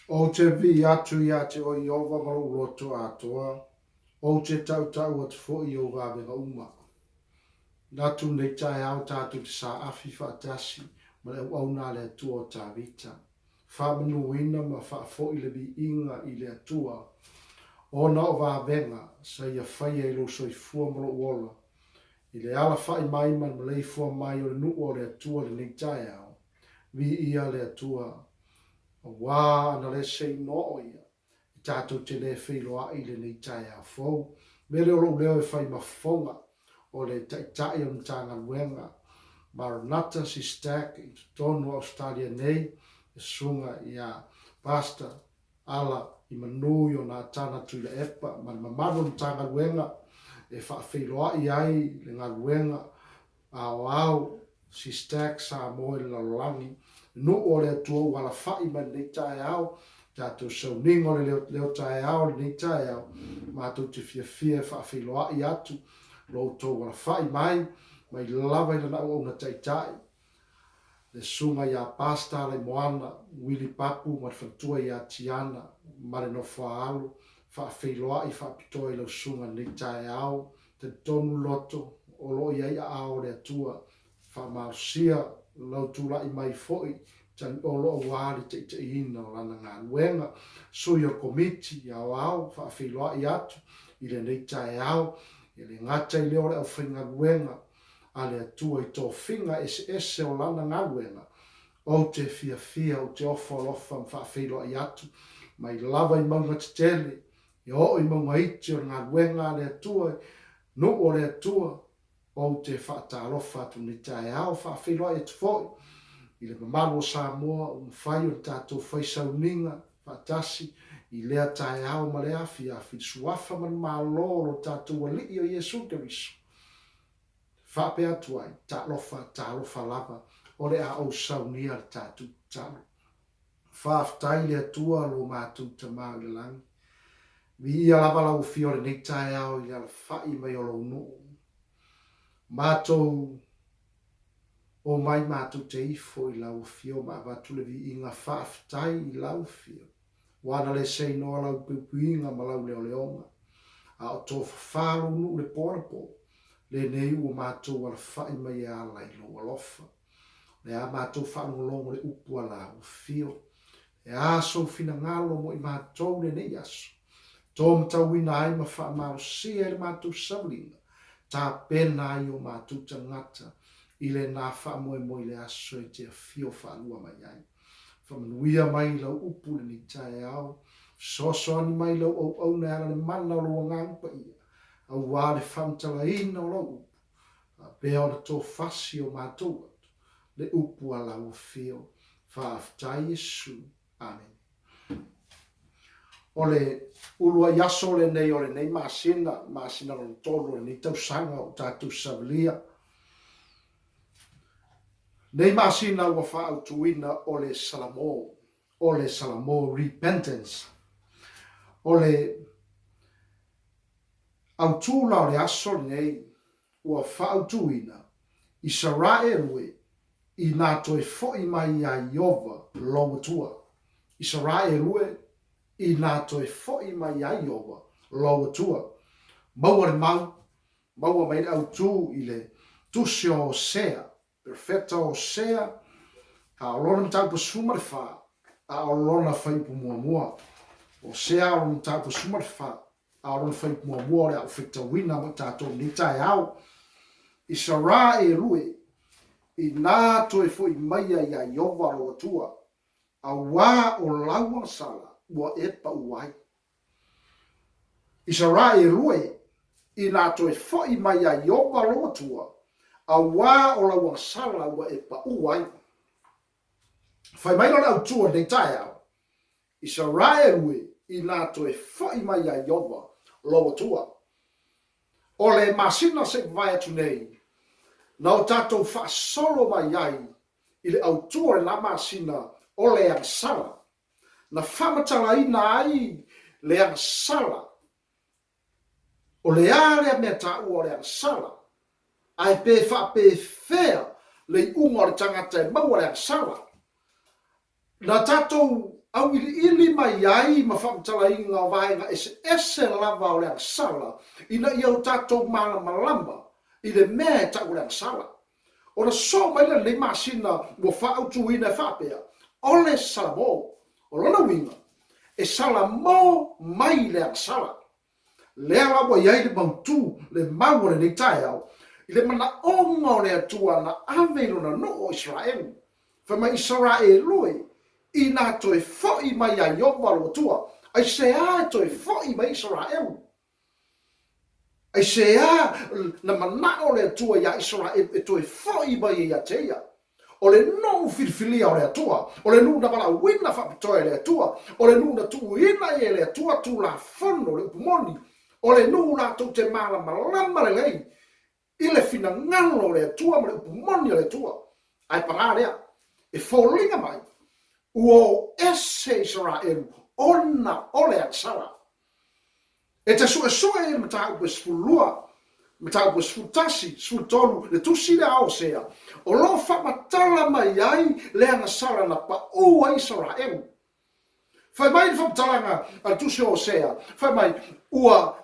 Ou te vii atu iā te oe Ieova ma lou loto atoa, ou te tautau atu foi i ou vavega uma. Natu nei taeao tatou te saafi faatasi ma le auauna a le Atua o Tavita, faamanuina ma faafoi le viiga i le Atua ona o vavega sa ia faia i lou soifua ma lou ola, i le alafai mai ma le maleifua mai o le nuu o le Atua lenei taeao. Viia le Atua. Aua ana le se inoa o ia, e tatou te le feiloai i lenei taeao fou. Mea lea o lou leo e fai ma fofoga o le Taitai o le Matagaluega Maranatha Sistack i totonu o Ausetalia nei, le Susuga ia Pastor Ala i manu i ona Atana Tuilaepa ma le mamalu o le Matagaluega e faafeiloai ai le galuega Aoao, Sistack Samoa i le lalolagi, nuu o le Atua ua alafai mai lenei taeao, tatou sauniga o le leo taeao i lenei taeao, matou te fiafia e faafeiloai atu lo outou alafai mai, mai lava i lana auauna taitai, le Susuga ia Pastor Alaimoana Willie Papu ma le faletua ia Tiana ma le nofoaalo, faafeiloai faapitoa i lau susuga i lenei taeao, Talitonu loto o lo o i ai aao o le Atua, faamalosia lau tulai mai foi Taliolo aua le taitaiina o lana galuega. Sui o le Komiti Aoao faafeiloai atu i lenei taeao, e le gata i lea o le aufaigaluega a le Atua i tofiga eseese o lana galuega, ou te fiafia, ou te ofo alofa ma faafeiloai atu mai lava i mauga tetele Ia oo i mauga iti o le galuega a le Atua, nuu o le Atua, ou te faatalofa atu nei taeao, faafeiloai atu foi i le mamalu o Samoa ua mafai ona tatou fai sauniga faatasi i lea taeao ma lea afiafi i le Suafa ma le Malo o lo tatou Alii o Iesu Keriso. Faapea atu ai, talofa, talofa lava, o le a ou saunia le tatou tatalo. Faafetai i le Atua lo matou Tama i le Lagi. Viia lava lau Afio lenei taeao i le alafai mai o lou nuu. Matou omai matou te ifo i lau Afio ma avatu le viiga faafetai i lau Afio. Ua ana le seinoa lau puipuiga ma lau leoleoga. A o tofafa lou nuu le po anapo, lenei ua matou alafai mai e ala i lou alofa. O le a matou faalogologo le upu a lau Afio. E a sou finagalo mo i matou lenei aso, to matauina ai ma faamalosia i le matou sauliga, tapena ai o matou tagata i lena faamoemoe i le aso e te afio faalua mai ai. Faamanuia mai lau upu lenei taeao, fesoasoani mai lau auauna e ala le mana o lou Agaga Paia, aua le faamatalaina o lau upu, Faapea ona tofasi o matou atu le upu a lau Afio. Faafetai Iesu. Amene. O le uluai aso lenei o lenei masina, masina lona tolu o lenei tausaga o tatou savilia. Nei masina ua faaautuina o le Salamo, o le Salamo Repentance. O le Autū la o le aso lenei ua faaautuina, Isaraelu e, inā toe foʻi mai iā Ieova lou Atua. Isaraelu e, inā toe foʻi mai iā Ieova lou Atua. Maua le mau, maua mai le autū i le Tusi o Hosea, Perofeta o Hosea, a o lona mataupu 14, a o lona fuaiupu muamua. Hosea a o lona mataupu 14, a o lona fuaiupu muamua o le a ou faitauina mo i tatou i lenei taeao. Isaraelu e, inā toe foʻi maia iā Ieova lou Atua, auā o lau agasala ua e paʻu ai. Isaraelu e, inā toe foʻi mai iā Ieova lou Atua, auā o lau agasala ua e paʻu ai. Fai mai lona autū o lenei taeao, Isaraelu e, inā toe foʻi mai iā Ieova lou Atua. O le masina se i vavae atu nei, na o tatou faasolo mai ai i le autū o lena masina o le agasala, na faamatalaina ai le agasala. O le a lea mea taua o le agasala? Ae pe faapefea le iuga o le tagata e maua le agasala? Na tatou. Auiliili mai ai ma faamatalaina o vaega eseese lava o le agasala ina ia o tatou malamalama i le mea e tau o le agasala. Ona soo mai lea i lenei masina ua faaautuina e faapea, O le Salamo. O lona uiga, e salamo mai le agasala. Lea la ua i ai le mautu, le mau o lenei taeao, i le manaoga o le Atua na ave i Lona nuu o Isaraelu. Fai mai, Isaraelu e, inā toe foʻi mai iā Ieova lou Atua, aisea e toe foʻi mai ai Isaraelu? Aisea na manaʻo le Atua iā Isaraelu e toe foʻi mai ai ia te ia? O le nuu filifilia o le Atua, o le nuu na valaauina faapitoa e le Atua, o le nuu na tuuina i ai e le Atua Tulafono, le upu moni, o le nuu latou te malamalama lelei i le finagalo o le Atua ma le upu moni a le Atua. Ae paga lea, e foliga mai ua o ese Isaraelu ona o le agasala. E te suesue i le mataupu e 12, mataupu e 11, 13, le tusi lea a Osea, o lo o faamatala mai ai le agasala na pau ai Isaraelu. Fai mai le faamatalaga a le tusi o Osea, fai mai, Ua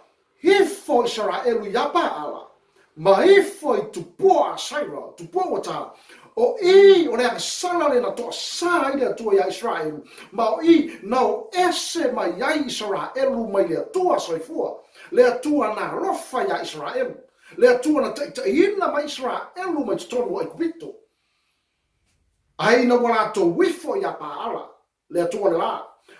ifo Isaraelu iā Paala, ma ifo i tupua Asaira, tupua ua ta, o i o le agasala lea na toasā ai le Atua iā Isaraelu, ma o i na o ese mai ai Isaraelu mai le Atua soifua, le Atua na alofa iā Isaraelu, le Atua na taitaiina mai Isaraelu mai totonu o Aikupito. Ae ina ua latou ifo iā Paala, le Atua o le lā,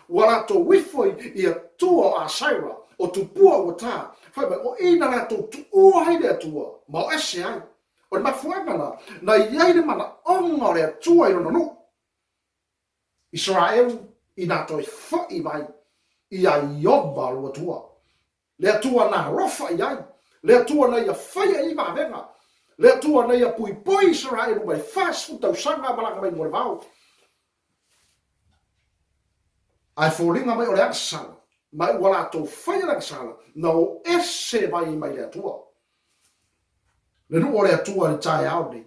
ua latou ifo i Atua o Asaira, o tupua ua ta, fai mai, o i na latou tuua ai le Atua, ma o ese ai. O le mafuaaga na, na i ai le manaoga o le Atua i Lona nuu, Isaraelu, inā toe foʻi mai iā Ieova lou Atua. Le Atua na alofa i ai, le Atua na ia faia i ai vavega, le Atua na ia puipui Isaraelu mai le 40 tausaga a malaga mai luga o le vao. Ae foliga mai o le agasala, ma ua latou faia le agasala, na o ese mai ai mai le Atua. Le nuu o le Atua i le taeao nei,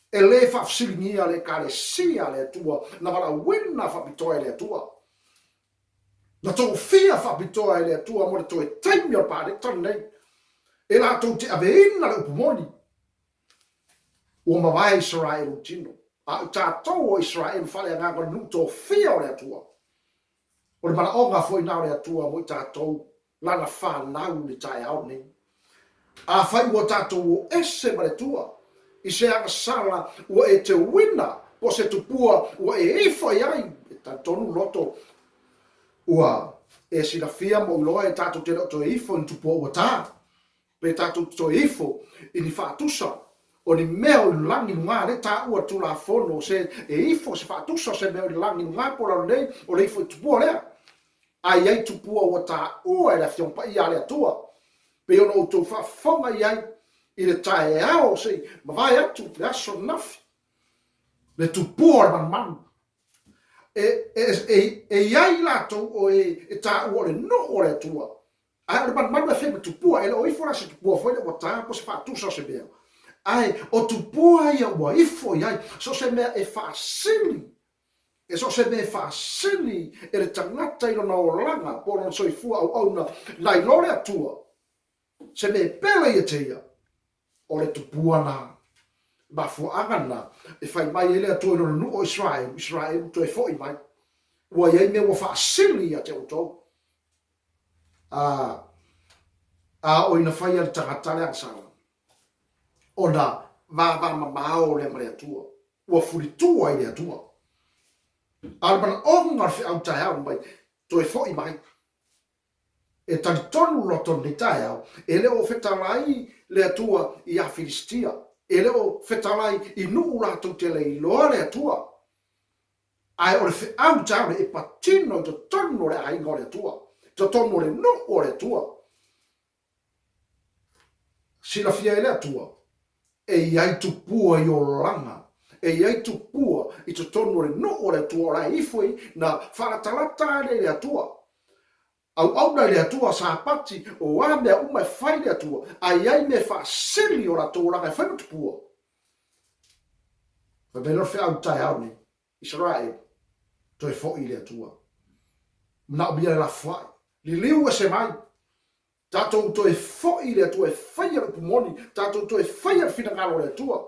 E le faafesiligia le Ekalesia a le Atua na valaauina faapitoa e le Atua. Na tofia faapitoa e le Atua mo le toe taimi o le paleta lenei, e latou te aveina le upu moni. Ua mavae Isaraelu i tino, a o tatou o Isaraelu faaleagaga o le nuu tofia o le Atua. O le manaoga foi na o le Atua mo i tatou, Lana fanau i le taeao lenei. Afai ua tatou o ese ma le Atua, i se agasala ua e teuina po o se tupua ua e ifo i ai, e talitonu loto ua e silafia ma ou iloa e tatou te le o toe ifo i ni tupua ua ta. Pe tatou te toe ifo i ni faatusa o ni mea o i le lagi luga lea taua le Tulafono se e ifo se faatusa o se mea o i le lagi luga po o lalo nei o le ifo i tupua lea. A i ai tupua ua taua e le Afioga Paia a le Atua, pei ona outou faafofoga i ai i le taeao se i mavae atu le aso ananafi, le tupua o le manumanu. E, e, e, e i ai latou o e, e taua o le nuu o le Atua, Ae o le manumanu e fai ma tupua, e le o ifo la se tupua foi lea ua ta po o se faatusa o se mea, ae o tupua ia ua ifo i ai, so o se mea e faasili, e so o se mea e faasili e le tagata i lona olaga po o lona soifua auauna nai lo le Atua, se mea e pele ia te ia, o le tupua na. Mafuaaga na e fai mai ai le Atua i lona nuu o Isaraelu, Isaraelu toe foi mai, ua i ai mea ua faasili ia te outou. A, a o ina faia le tagata le agasala, ona vavamamao lea ma le Atua, ua fulitua i le Atua. A o le manaoga o le feau taeao mai, toe foʻi mai. E talitonu loto i lenei taeao, e le o fetalai le Atua iā Filistia, e le o fetalai i nuu latou te le iloa le Atua. Ae o le feau taule e patino i totonu o le aiga o le Atua, i totonu o le nuu o le Atua. Silafia e le Atua, e i ai tupua i olaga, e i ai tupua i totonu o le nuu o le Atua o la e ifo i na faalatalata ane i le Atua. Auauna i le Atua, Sapati, o a mea uma e fai le Atua, a i ai mea e faasili o latou olaga e fai ma tupua. Fai mai loa le feau i le taeao nei, Isaraelu, Toe foʻi i le Atua. Manaomia le lafoai. Liliu ese mai. Tatou toe foʻi i le Atua e faia le upu moni. Tatou toe faia le finagalo o le Atua.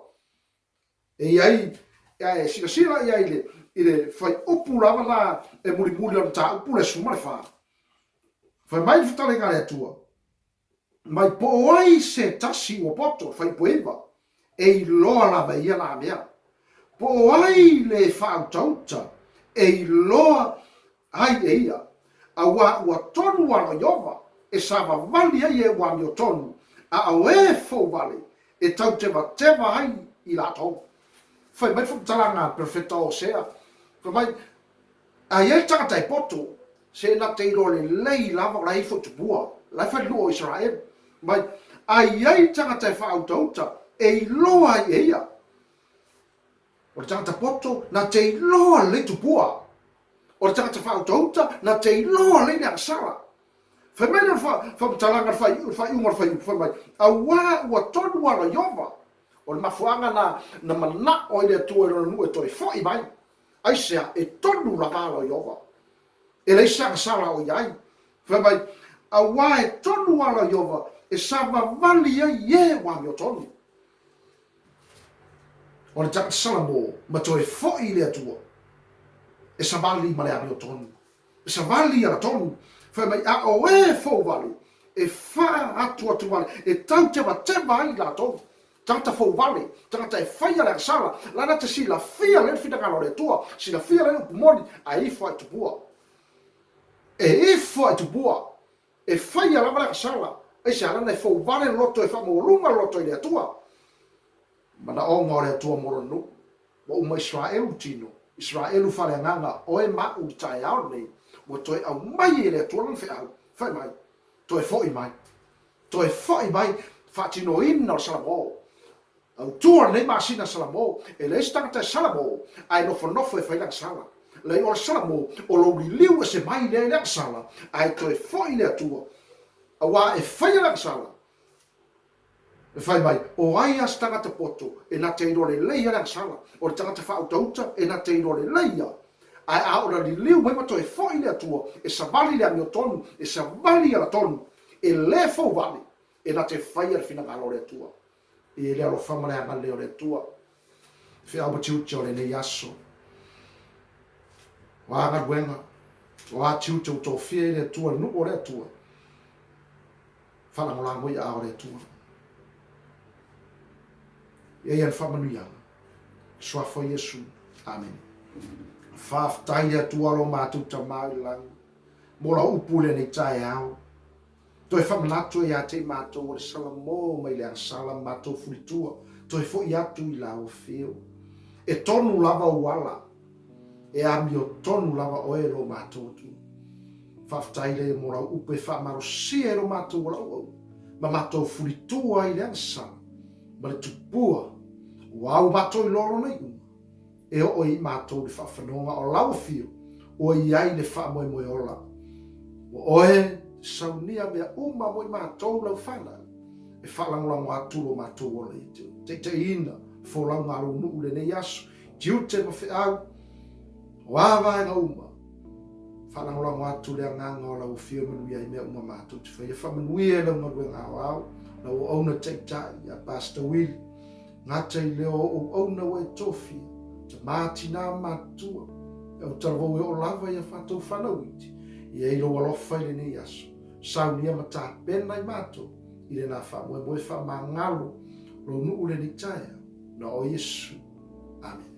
E i ai, e silasila i ai i le, i le fuaiupu lava la e mulimuli o le mataupu le 14. Fai mai le fetalaiga a le Atua, Mai po o ai se tasi ua poto, fuaiupu 9, e iloa lava e ia na mea. Po o ai le faautauta, e iloa ai e ia, auā ua tonu alo Ieova e savavali ai e ua amiotonu, a o e fouvale e tautevateva ai i latou. Fai mai le faamatalaga a le perofeta o Osea, fai mai, A i ai le tagata e poto, se na te iloa lelei lava o la e ifo i tupua, la e fai le nuu o Isaraelu. Mai, a i ai le tagata e faautauta, e iloa ai e ia. O le tagata poto, na te iloa lelei tupua. O le tagata faautauta, na te iloa lelei le agasala. Fai mai lea o le faamatalaga i le faaiuga o le fuaiupu, fai mai, Auā ua tonu ala Ieova. O le mafuaaga na na manao ai le Atua i lona nuu e toe foʻi mai. Aisea? E tonu lava ala o Ieova. E leai se agasala o i ai. Fai mai, Auā e tonu ala o Ieova e savavali ai e ua amiotonu. O le tagata Salamo ma toe foʻi i le Atua, e savali ma le amiotonu. E savali ala tonu, fai mai, a o e fouvale, e faaatuatu vale, e tautevateva ai latou. Tagata fouvale, tagata e faia le agasala, la na te silafia lelei le finagalo o le Atua, silafia lelei upu moni, ae ifo lava i tupua. E ifo lava i tupua. E faia lava le agasala, aisea lana e fouvale le loto e faamaualuga le loto i le Atua. Manaoga o le Atua mo lona nuu. Ua uma Isaraelu tino, Isaraelu faaleagaga, oe ma au i le taeao lenei, ua toe aumai e le Atua lana feau, fai mai, toe foi mai, toe foi mai, faatinoina o le Salamo. Autu o lenei masina Salamo, e leai se tagata e Salamo, ae nofonofo e fai le agasala. Leai, o le Salamo, o lou liliu ese mai lea i le agasala, ae toe foi i le Atua, auā e faia le agasala, E fai mai, O ai a se tagata poto e na te iloa lelei a le agasala, o le tagata faautauta e na te iloa lelei a. Ae a ona liliu mai ma toe foi i le Atua, e savali le amiotonu, e savali ala tonu, e le fouvale, e na te faia le finagalo o le Atua. E le alofa ma le agalelei o le Atua. Feau ma tiute o lenei aso. O a galuega, o a tiute ua tofia i le Atua, le nuu o le Atua. Faalagolago i aao o le Atua. Ia ia le faamanuiaga. Suafa o Iesu. Amene. Faafetai le Atua lo matou Tama i le lagi mo lau upu i lenei taeao. Toe faamanatu ia te i matou o le Salamo mai le agasala ma matou fulitua, toe foi atu i lau afio. E tonu lava ou ala, e amiotonu lava oe lo matou Atua. Faafetai lea mo lau upu e faamalosia i lo matou alauau ma matou fulitua ai le agasala ma le tupua ua au matou iloa lona iuga e oo ai i matou le faafanoga o lau afio ua i ai le faamoemoe ola. Ua oe saunia mea uma mo i matou lau fanau e faalagolago atu lo matou ola ia te oe. Taitaiina folauga a lou nuu i lenei aso, tiute ma feau, o a vaega uma, Faalagolago atu le agaga o lau Afio e manuia ai mea uma matou te faia. Faamanuia i lau galuega aoao, lau auauna taitai ia Pastor Willie. Gata i leo o auauna ua e tofia, tama tina matutua, e au talavou e oo lava ia fatou fanau iti, i ai lou alofa i lenei aso. Saunia ma tapena i matou i lena faamoemoe faamagalo lou nuu lenei taeao. Na o Iesu. Amene.